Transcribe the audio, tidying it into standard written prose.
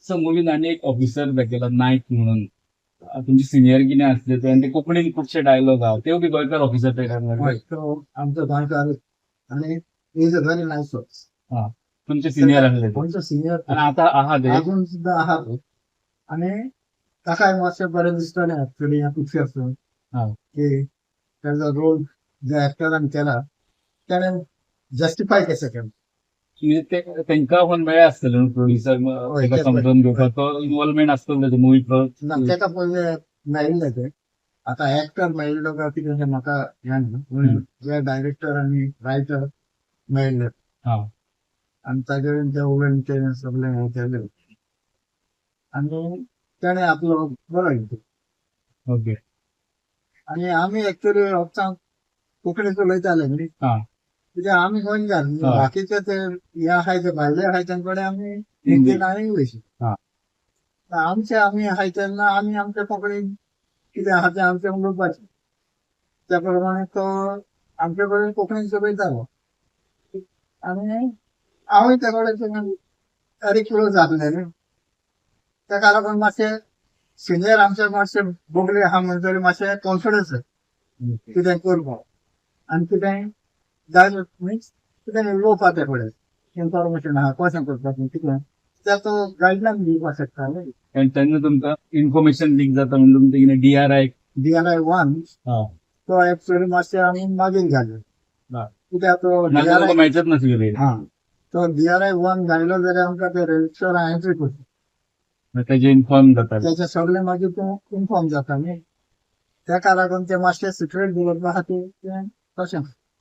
So मुवीन आनी एक ऑफिसर दाखयला नायक म्हणून, तुमचे सिनियर कितें आसले ते, आनी ते कोंकणीन खुबशे डायलॉग आहा, त्यो बी गोंयकार ऑफिसर ते. हय, तो आमचो गोंयकार आनी is a very nice. तुमचे सिनियर आसले ते. आमचो सिनियर. आनी आतां आहा ते? अजून सुद्दां आहा तो. आनी ताकाय मातशें बरें दिसतलें एक्चुअली ह्या पिक्चर की ताजो रोल जे एक्टरान केला त्याने जस्टिफाय कसं केलं. म्हणजे ते तेंका फोन मेळ्ळे आसतले न्हू प्रोड्युसर हय, तेका ते समजून घेवपाक तो इन्वॉल्वमेंट आसतलो तेजे मुवी. ना, तेका पयले मेळिल्ले ते. आतां एक्टर मेळिल्लो काय कितें तें म्हाका हें ना, पूण जे डायरेक्टर आनी रायटर मेळिल्ले आनी ताजे कडेन ते उलोवन ते सगळें हें केलें आनी तेणें आपलो बरो हें. आनी आमी एक्चुअली रोगतां कोंकणीच उलयताले न्ही, कित्याक आमी गोंयकार. बाकीचे ते हे आहाय, ते भायले आहाय, तेंचे कडेन आमी हिंदीन आनी इंग्लीश. आमचे आमी आहाय तेन्ना आमी आमच्या कोंकणीन कितें आहा तें आमचें उलोवपाचें. त्या प्रमाणे तो आमचे कडेन कोंकणीन उलयतालो आनी हांवूय त्या कडेन व्हेरी क्लोज जाल्ले न्ही. ताका लागून मातशें सिनियर आमचे मातशे बोगले आहा म्हणटरी मातशें कॉन्फिडन्स कितें करपाक आनी कितें जाय, मिन्स कितें उलोवपा ते कडेन इन्फॉर्मेशन आहा, कशें करपाचें कितें त्या तो गायडलायन दिवपाक शकता न्ही. आनी तेन्ना तुमकां इन्फॉर्मेशन लीक जाता म्हणून तुमचें कितें डीआरआय? डीआरआय 1 तो एक्चुअली मातशें आमी मागीर घाले, कित्याक तो नाजाल्यार तुमकां डीआरआय मेळचेच नासलें. हा, तो डीआरआय 1 घायलो जाल्यार आमकां ते रजिस्टर एंट्री करता. तेजे इन्फॉर्म जाता. त्याचे सगळे मागीर तूं इन्फॉर्म जाता न्ही, तेका लागून ते मातशें सिक्रेट दवरपा खातीर तें तशें.